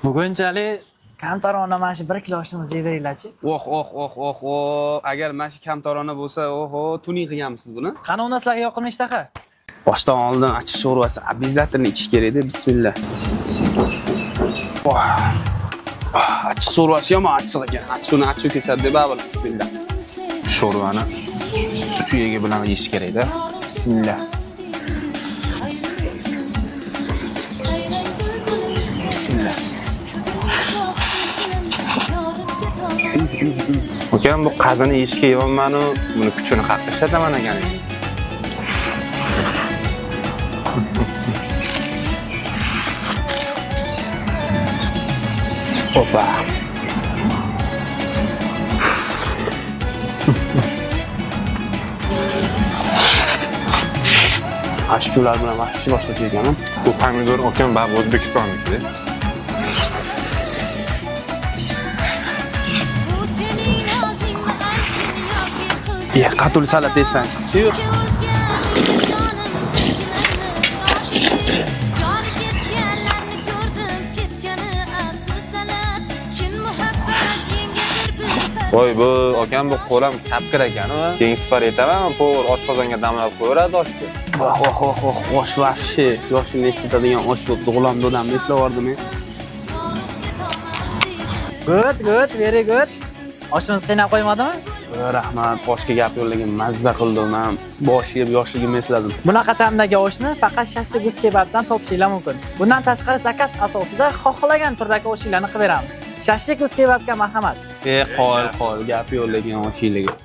Bugunchalik kamtarona mana shu 1 kilo oshimizni yeveringlarchi. Oh oh oh oh oh. Agar mana shu kamtarona bo'lsa, oho, tuning qilganmisiz buni? Qani unda sizlarga yoqimli ishtaha? Boshdan oldin achchiq sho'rvasi обязательно ichish kerak-da. Bismillah. Oh. Ah, achchiq sho'rvasi yomon achchiq ekan. Achchiqni achchiq kesadi deb baribir. Bismillah. Sho'rvani suyagi bilan yeyish kerakda. Bismillah. Bismillah. Ukam, bu qazini yeyishga yeyapman-u, buni kuchini qayerqa ishlataman ekan. Opa. Ashkular bilan vahshiy boshqacha ekan. Bu pomidor ukam baribir O'zbekistonnikida. Ye, qatul salat esdan chiqdi. Voy, bu akam, bu qo'lam kapkir ekan u. Keyingi safar aytaman, povar oshqozonga damlab qo'yaveradi oshni. Oh oh oh oh, osh вообще yoshimni eslatadigan osh bo'libdi. G'ulom dodamni eslab yubordim. Good, good, very good. Oshimiz qiynab qo'ymadimi? Rahmat, oshga gap yo'llagan, mazza qildim. Man bosh yeb yoshligimni esladim. Bunaqa ta'mdagi oshni faqat Shashlik Uz kebabdan topishinglar mumkin. Bundan tashqari zakaz asosida xohlagan turdagi oshinglarni qilib beramiz. Shashlik Uz kebabga marhamat. E, qoyil qoyil gap yo'llagan oshinglarga.